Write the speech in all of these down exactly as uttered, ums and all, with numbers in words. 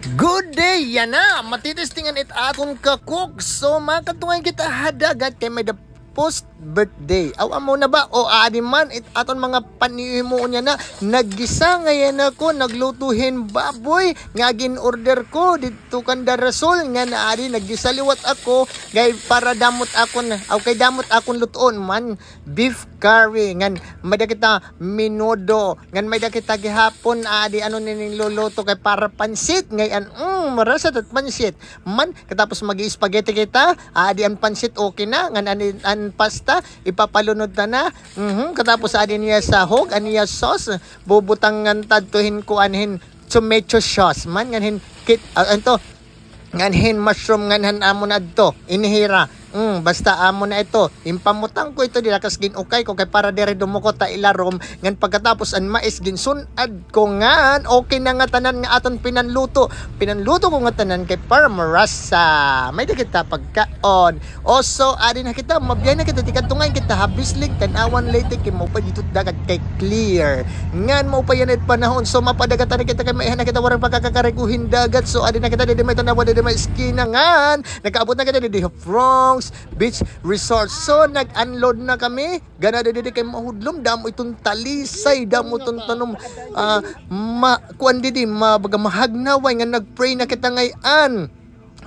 Good day, yana! Matitestingan it aton ka-cook. So, makadto ngay kita ha dagat kay may-ada post birthday. Aw, amo na ba? O, adi man, it aton mga panhimuon yana. Naggisa ngay-an ako, nagluto hin baboy nga gin-order ko didto kan Darasol. Ngan adi, naggisa liwat ako kay para damo it akon, aw, kay damo it akon lutoon man. Beef curry, ngan may-ada kita menudo, ngan may-ada kita gihapon, adi, ano ini niluluto kay para pansit ngay-an. Mm, marasa it pansit. Man, katapos mag-spaghetti kita, adi an pansit, okay na, ngan an, an pasta, ipapalunod ta na. Mhm, katapos adi an iya sahog, an iya sauce, bubutangan ta adto hin kuan hin tomato sauce. Man, ngan hin kit-, ah, ano to? Ngan hin mushroom, ngan han amo na adto, ini hira. Mm, basta amo na ito. Impamutang ko ito dida kas gin-ukay ko kay para diri dumukot ha ilarom. Ngan pagkatapos an mais ginsun-ad ko ngan okay na nga tanan nga aton pinanluto. Pinanluto ko nga tanan kay para marasa. May-ada kita pagkaon. O, so, adi na kita, mabiyahe na kita, tikadto ngay-an kita ha Bislig, Tanauan, Leyte, kay maupay didto dagat kay clear. Ngan maupay yana it panahon, so mapadagatan na kita kay maiha na kita, waray pakakakarigo hin dagat. So, adi na kita, didi may tan-awa, didi may eskina, ngan nakaabot na kita didi ha Fronx Beach Resort. So, nag-unload na kami. Ganado didi kay mahudlom, damo iton talisay, damo iton tanom. Ah, ma-, kuan didi, ma-, baga mahagnaway nga nag-pray na kita ngay-an.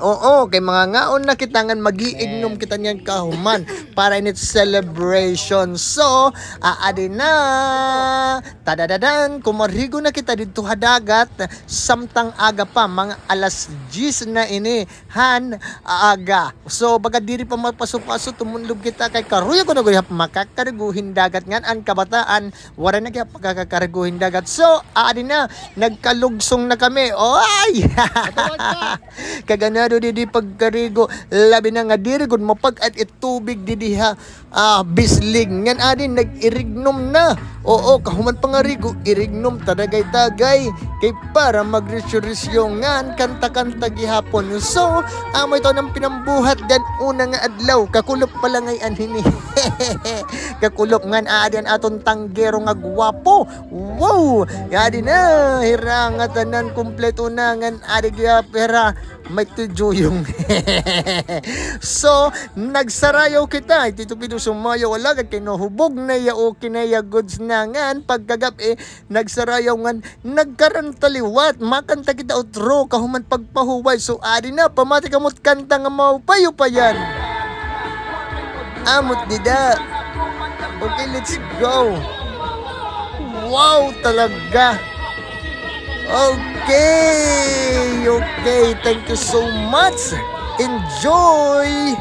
Oo, kay mangangaon na kita ngan mag-iignom kita niyan kahuman para init celebration. So, aadi na. Tadadadan, kumarigo na kita didto ha dagat, samtang aga pa, mga alas diyes na ini han aga. So, baga diri pa mapaso-paso, tumunlob kita kay karuyag ko na gud makakarigo hin dagat ngan an kabataan, waray na gihap pakakakarigo hin dagat. So, aadi na, nagkalugsong na kami. Oy! Kaganado didi pagkarigo, labi na nga diri gud mapag-at it tubig didi ha, ah, Bislig. Ngan adi, nag-irignom na. Oo, kahuman pangarigo, irignom, tagay-tagay. Kay para magrisyo-risyo ngan kanta-kanta gihapon. So, amo ito an pinambuhat han una nga adlaw. Kakulop pa la ngay-an hini. Kakulop ngan adi an aton tanggero nga gwapo. Wow! Adi na, hira nga tanan kumpleto na ngan adi gihap hira may tuyuyong. So, nagsarayaw kita. Tito Pido sumayaw alagad kay nahubog na iya, okay na iya, goods na ngan pagkagab-i, nagsarayaw ngan nagkaranta liwat. Makanta kita utro kahuman pagpahuway. So, adi na, pamati kamo it kanta nga maupay-upayan. Amo it dida. Okay, let's go. Wow, talaga. Okay, okay. Thank you so much. Enjoy.